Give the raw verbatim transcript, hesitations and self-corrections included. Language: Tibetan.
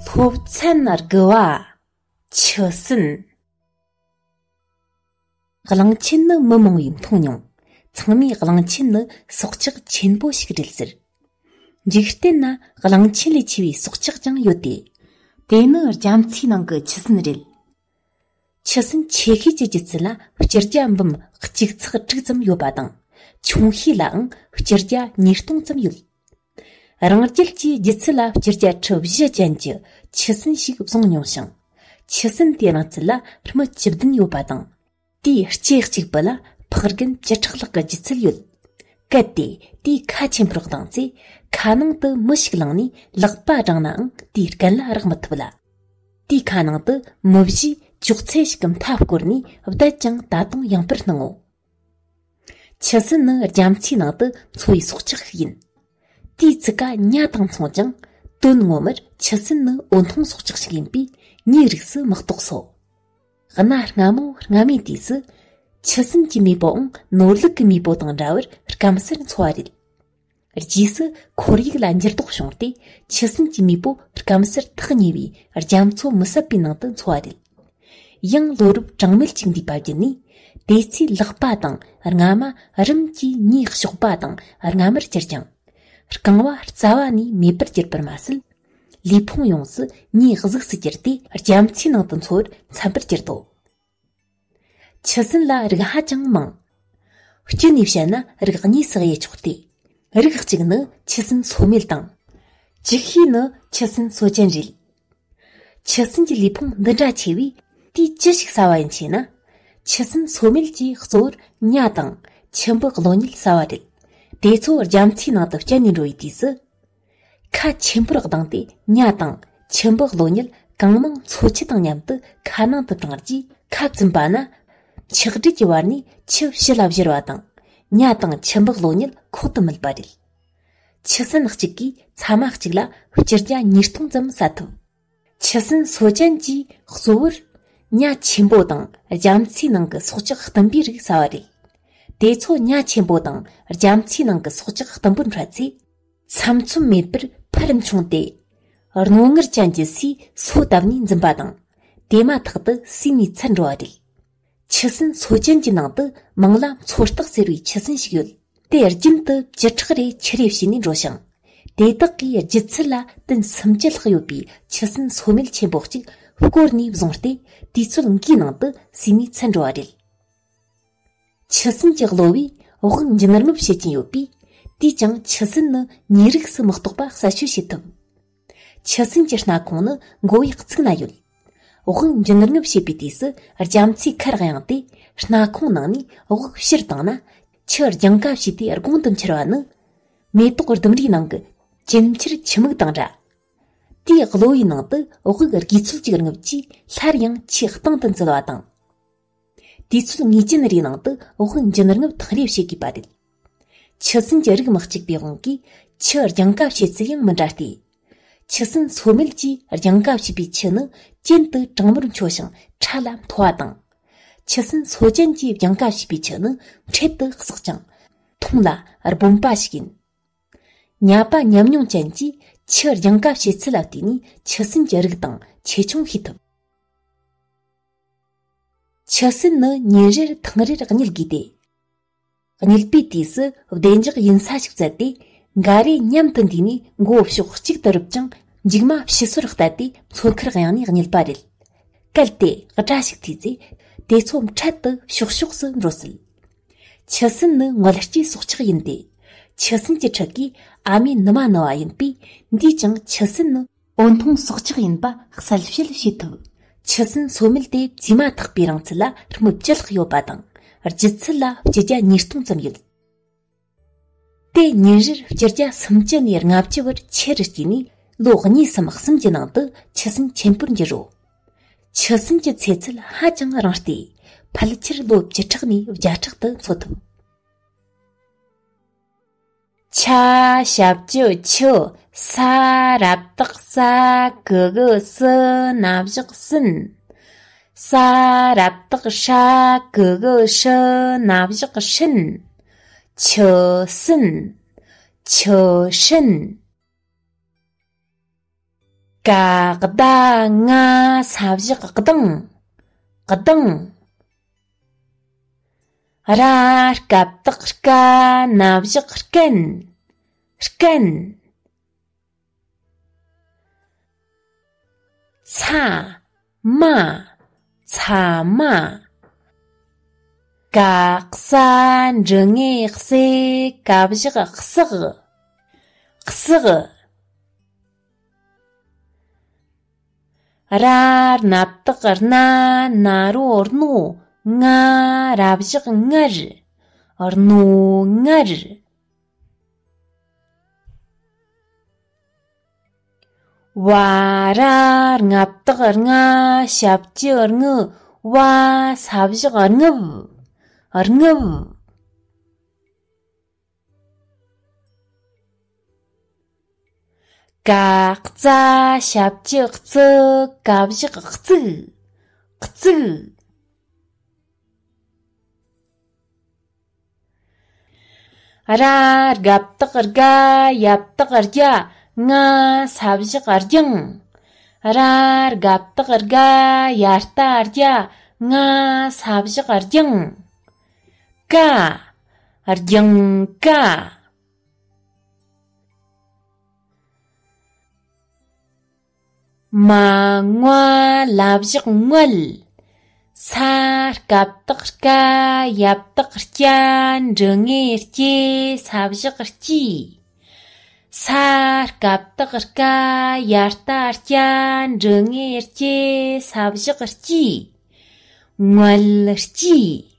ཐོབ་ཚན་དགུ་བ། ཆུ་སྲིན། གླང་ཆེན་ནི་མི་མང་བོས་མཐོང་མྱོང་། ཚང་མས་གླང་ཆེན་ནི་སྲོག་ཆགས་ཆེན་པོ་ཞིག་རེད་ཟེར། འཇིག་རྟེན་ན་གླང་ཆེན་ལས་ཆེ་བའི་སྲོག་ཆགས་ཀྱང་ཡོད་དེ། དེ་ནི་རྒྱ་མཚོའི་ནང་གི་ཆུ་སྲིན་རེད། ཆུ་སྲིན་ཆེ་ཤོས་ཀྱི་ལྗིད་ཚད་ལ་བཅུ་བརྒྱ་འབུམ་གཅིག་ཚེག་དྲུག་ཙམ་ཡོད་པ་དང་། ཆུང་ཤོས་ལའང་བཅུ་བརྒྱ་ཉིས་སྟོང་ཙམ་ཡོད། རང་རྒྱལ་གྱི་ལྗིད་ཚད་ལ་བཅུ་བརྒྱ་ཁྲི་བཞི་ཅན་གྱི་ཆུ་སྲིན་ཞིག་བཟུང་མྱོང་ཞིང་། ཆུ་སྲིན་དེའི་རིང་ཚད་ལ་སྨི་བཅུ་བདུན་ཡོད་པ་དང་། དེའི་ལྕེ་གཅིག་པུ་ལ་ཕག་རྒན་བཅུ་ཕྲག་ལྷག་གི་ལྗིད་ཚད་ཡོད། གལ་ཏེ་དེའི་ཁ་ཆེན་པོར་བཏང་ཚེ། ཁ་ནང་དུ་མི་ཞིག་ལངས་ནས་ལག་པ་བསྒྲེངས་ནའང་དེའི་རྐན་ལ་རེག་མི་ཐུབ་ལ། དེའི་ཁ་ནང་དུ་མི་བཞིས་ཅོག་ཙེ་ཞིག་གི་མཐའ་བསྐོར་ནས་བསྡད་ཀྱང་ད་དུང་ཡངས་པར་སྣང་ངོ་། ཆུ་སྲིན་ནི་རྒྱ་མཚོའི་ནང་དུ་འཚོ་བའི་སྲོག་ཆགས་ཤིག་ཡིན། དེའི་ཚུགས་ཀ་ཉ་དང་མཚུངས་ཀྱང་། དོན་ངོ་མར་ཆུ་སྲིན་ནི་འོད་མཐོང་སྲོག་ཆགས་ཤིག་ཡིན་པས་མིའི་རིགས་སུ་མི་གཏོགས་སོ། གནའ་སྔ་མོ་སྔ་མའི་དུས་སུ། ཆུ་སྲིན་གྱི་མེས་པོའང་ནོར་ལུག་གི་མེས་པོ་དང་འདྲ་བར་སྐམ་སར་འཚོ་བ་རེད། རྗེས་སུ་ཁོར་ཡུག་ལ་འགྱུར་ལྡོག་བྱུང་སྟེ། ཆུ་སྲིན་གྱི་མེས་པོ་སྐམ་སར་ཐག་ཉེ་བའི་རྒྱ་མཚོ་མི་ཟབ་པའི་ནང་དུ་འཚོ་བ་རེད། ཡང་ལོ་རབས་གྲངས་མེད་ཅིག་འདས་པ་བརྒྱུད་ནས། དེ་ཚོའི་ལག་པ་དང་རྔ་མ་རིམ་གྱིས་མིའི་གཤོག་པ་དང་རྔ་མར་གྱུར་ཅིང་། རྐང་བ་རྩ་བ་ནས་མེད་པར་གྱུར་པར་མ་ཟད། ལུས་ཕུང་ཡོངས་སུ་མིའི་གཟུགས་སུ་གྱུར་ཏེ། རྒྱ་མཚོའི་ནང་དུ་འཚོ་བར་འཚམ་པར་གྱུར་ཏོ། ཆུ་སྲིན་ལ་རིགས་ཧ་ཅང་མང་། སྤྱི་ནས་བཤད་ན་རིགས་གཉིས་སུ་དབྱེ་ཆོག་སྟེ། རིགས་གཅིག་ནི་ཆུ་སྲིན་སོ་མེད་དང་། ཅིག་ཤོས་ནི་ཆུ་སྲིན་སོ་ཅན་རེད། ཆུ་སྲིན་གྱི་ལུས་ཕུང་འདི་འདྲ་ཆེ་བས། དེས་ཅི་ཞིག་ཟ་བ་ཡིན་ཞེ་ན། ཆུ་སྲིན་སོ་མེད་ཀྱིས་གཙོ་བོར་ཉ་དང་ཆུ་འབུ་གློ་ཉལ་ཟ་བ་རེད། དེ་ཚོ་རྒྱ་མཚོའི་ནང་དུ་བསྐྱལ་ནས་འགྲོ་བའི་དུས་སུ། ཁ་ཆེན་པོར་གདངས་ཏེ་ཉ་དང་ཆུ་འབུ་གློ་ཉལ་གང་མང་འཚོ་ཆུ་དང་མཉམ་དུ་ཁ་ནང་དུ་དྲངས་རྗེས། ཁ་བཙུམ་པ་ན། ཆག་སྒྲིལ་གྱི་བར་ནས་ཆུ་ཕྱི་ལ་བཞུར་བ་དང་། ཉ་དང་ཆུ་འབུ་གློ་ཉལ་ཁོག་ཏུ་མིད་པ་རེད། ཆུ་སྲིན་གཅིག་གིས་ཚ་མ་གཅིག་ལ་བཅུ་བརྒྱ་ཉིས་སྟོང་ཙམ་ཟ་ཐུབ། ཆུ་སྲིན་སོ་ཅན་གྱིས་གཙོ་བོར་ཉ་ཆེན་པོ་དང་རྒྱ་མཚོའི་ནང་གི་སྲོག་ཆགས་གཏུམ་པའི་རིགས་ཟ་བ་རེད། དེ་ཚོ་ཉ་ཆེན་པོ་དང་རྒྱ་མཚོའི་ནང་གི་སྲོག་ཆགས་གཏུམ་པོར་འཕྲད་ཚེ། ཚམ་ཚོམ་མེད་པར་ཕར་མཆོངས་ཏེ། རྣོ་ངར་ཅན་གྱི་སའི་སོ་བཏབ་ནས་འཛིན་པ་དང་། དེ་མ་ཐག་ཏུ་ཟོས་ནས་ཚར་འགྲོ་བ་རེད། ཆུ་སྲིན་སོ་ཅན་གྱི་ནང་དུ་མིང་ལ་མཚོ་སྟག་ཟེར་བའི་ཆུ་སྲིན་ཞིག་ཡོད། དེ་རྒྱུན་དུ་བཅུ་ཕྲག་རེ་ཆུ་རེ་བྱས་ནས་འགྲོ་ཞིང་། དེ་དག་གིས་ལྗིད་ཚད་ལ་ཏུན་སུམ་ཅུ་ལྷག་ཡོད་པའི་ཆུ་སྲིན་སོ་མེད་ཆེན་པོ་གཅིག་བསྐོར་ནས་བཟུང་སྟེ། དུས་ཚོད་འགའི་ནང་དུ་ཟོས་ནས་ཚར་འགྲོ་བ་རེད། ཆུ་སྲིན་གྱི་གློ་བས་དབུགས་འབྱིན་རྔུབ་བྱེད་ཀྱིན་ཡོད་པས། དེས་ཀྱང་ཆུ་སྲིན་ནི་མིའི་རིགས་སུ་མི་གཏོགས་པ་གསལ་བཤད་བྱེད་ཐུབ། ཆུ་སྲིན་གྱི་སྣ་ཁུང་ནི་མགོ་བོའི་གཙུག་ན་ཡོད། དབུགས་འབྱིན་རྔུབ་བྱེད་པའི་དུས་སུ་རྒྱ་མཚོའི་ཁར་གཡེངས་ཏེ། སྣ་ཁུང་ནང་ནས་དབུགས་ཕྱིར་བཏང་ན། ཆུ་རྒྱང་ཀ་བྱས་ཏེ་དགུང་དུ་འཕྱུར་བ་ནི། མེ་ཏོག་ལྡུམ་རའི་ནང་གི་གྱེན་འཕྱར་ཆུ་མིག་དང་འདྲ། དེའི་གློ་བའི་ནང་དུ་དབུགས་དགོས་ཚོད་ཅིག་རྔུབ་རྗེས། སླར་ཡང་ཆུའི་གཏིང་དུ་འཛུལ་བ་དང་། དུས་ཚོད་ངེས་ཅན་རེའི་ནང་དུ་དབུགས་འབྱིན་རྔུབ་ཐག་རེ་བྱེད་དགོས་པ་རེད། ཆུ་སྲིན་གྱི་རིགས་མི་གཅིག་པའི་དབང་གིས་ཆུ་རྒྱང་ཀ་བྱེད་ཚུལ་ཡང་མི་འདྲ་སྟེ། ཆུ་སྲིན་སོ་མེད་ཀྱིས་རྒྱང་ཀ་བྱས་པའི་ཆུ་ནི་གྱེན་དུ་གྲང་མོར་འཕྱོ་ཞིང་ཕྲ་ལ་མཐོ་བ་དང་། ཆུ་སྲིན་སོ་ཅན་གྱིས་རྒྱང་ཀ་བྱས་པའི་ཆུ་ནི་འཕྲེད་དུ་བསགས་ཀྱང་། འཐུང་ལ་སྦོམ་པ་ཞིག་ཡིན། ཉ་པ་ཉམས་མྱོང་ཅན་གྱིས་ཆུ་རྒྱང་ཀ་བྱེད་ཚུལ་ལ་བལྟས་ནས་ཆུ་སྲིན་གྱི་རིགས་དང་ཆེ་ཆུང་ཤེས་ཐུབ། ཆུ་སྲིན་ནི་ཉིན་རེར་ཐེངས་རེར་དམྱལ་དགོས་ཏེ། དམྱལ་པའི་དུས་སུ་བདེ་འཇགས་ཡིན་ས་ཞིག་བཙལ་ཏེ། འགའ་རེ་མཉམ་དུ་འདུས་ནས་མགོ་བོ་ཕྱོགས་གཅིག་ཏུ་རུབ་ཅིང་། མཇུག་མ་ཕྱི་སོར་བལྟས་ཏེ་མཚོ་ཁར་གཡེང་ནས་དམྱལ་པ་རེད། གལ་ཏེ་དགྲ་ཞིག་ཐུག་ཚེ། དེ་ཚོ་འཕྲལ་དུ་ཕྱོགས་ཕྱོགས་སུ་འགྲོ་སྲིད། ཆུ་སྲིན་ནི་དམྱལ་སྐྱེས་སྲོག་ཆགས་ཡིན་ཏེ། ཆུ་སྲིན་གྱི་ཕྲུ་གུས་ཨ་མའི་ནུ་མ་ནུ་བ་ཡིན་པས། འདིས་ཀྱང་ཆུ་སྲིན་ནི་འོད་མཐོང་སྲོག་ཆགས་ཡིན་པ་གསལ་བཤད་བྱེད་ཐུབ། ཆུ་སྲིན་སོ་མེད་དེ་བཙས་མ་ཐག་པའི་རིང་ཚད་ལ་སྨི་བཅུ་ལྷག་ཡོད་པ་དང་། ལྗིད་ཚད་ལ་བཅུ་བརྒྱ་ཉིས་སྟོང་ཙམ་ཡོད། དེ་ཉིན་རེར་བཅུ་བརྒྱ་སུམ་ཅུ་ནས་ལྔ་བཅུ་བར་ཆུ་རུ་སྐྱེས་ནས། ལོ་གཉིས་གསུམ་གསུམ་གྱི་ནང་དུ་ཆུ་སྲིན་ཆེན་པོར་འགྱུར་རོ། ཆུ་སྲིན་གྱི་ཚེ་ཚད་ཧ་ཅང་རིང་སྟེ། ཕལ་ཆེར་ལོ་བཅུ་ཕྲག་ནས་བརྒྱ་ཕྲག་ཏུ་འཚོ་ཐུབ། ཆ་ཞབས་ཀྱུ་ཆུ། ས་ར་བཏགས་སྲ། གུ་གུ་སུ། ན་བཞག་སྲིན། ས་ར་བཏགས་སྲ། གུ་གུ་སྲུ། ན་བཞག་སྲིན། ཆུ་སྲིན། ཆུ་སྲིན། ཀ་བཏགས་ང་ས་བཞག་གདངས། གདངས། ར་སྐབས་བཏགས་རྐ་ན་བཞག་རྐན། རྐན། ཚ། མ། ཚ་མ། ཀ་ས་འགྲེང་བུ་གསེ་ཀ་བཞག་གསེག། གསེག། ར་སྣབས་བཏགས་རྣ་ན་རོ་རྣོ་ང་ར་བཞག་རྔར། རྣོ་རྔར། བ་ར་རྔ་བཏགས་རྔ་ཞབས་ཀྱུ་རྔུ་བ་ས་བཞག་རྔུབ། རྔུབ། ཀ་ཙ་ཞབས་ཀྱུ་ཙུ་ཀ་བཞག་ཙིག། ཙིག། ར་རྒ་བཏགས་རྒ་ཡ་བཏགས་རྒྱ་ང་ས་བཞག་རྒྱང་། ར་རྒ་བཏགས་རྒ་ཡ་བཏགས་རྒྱ་ང་ས་བཞག་རྒྱང་། ཀ། རྒྱང་ཀ། མ་ང་ལ་བཞག་མངལ། ས་རྐ་བཏགས་རྐ་ཡ་བཏགས་རྐྱ་འགྲེང་བུ་རྐྱེ་ས་བཞག་རྐྱིས། ས་རྐ་བཏགས་རྐ་ཡ་བཏགས་རྐྱ་འགྲེང་བུ་རྐྱེ་ས་བཞག་རྐྱིས། མངལ་སྐྱིས།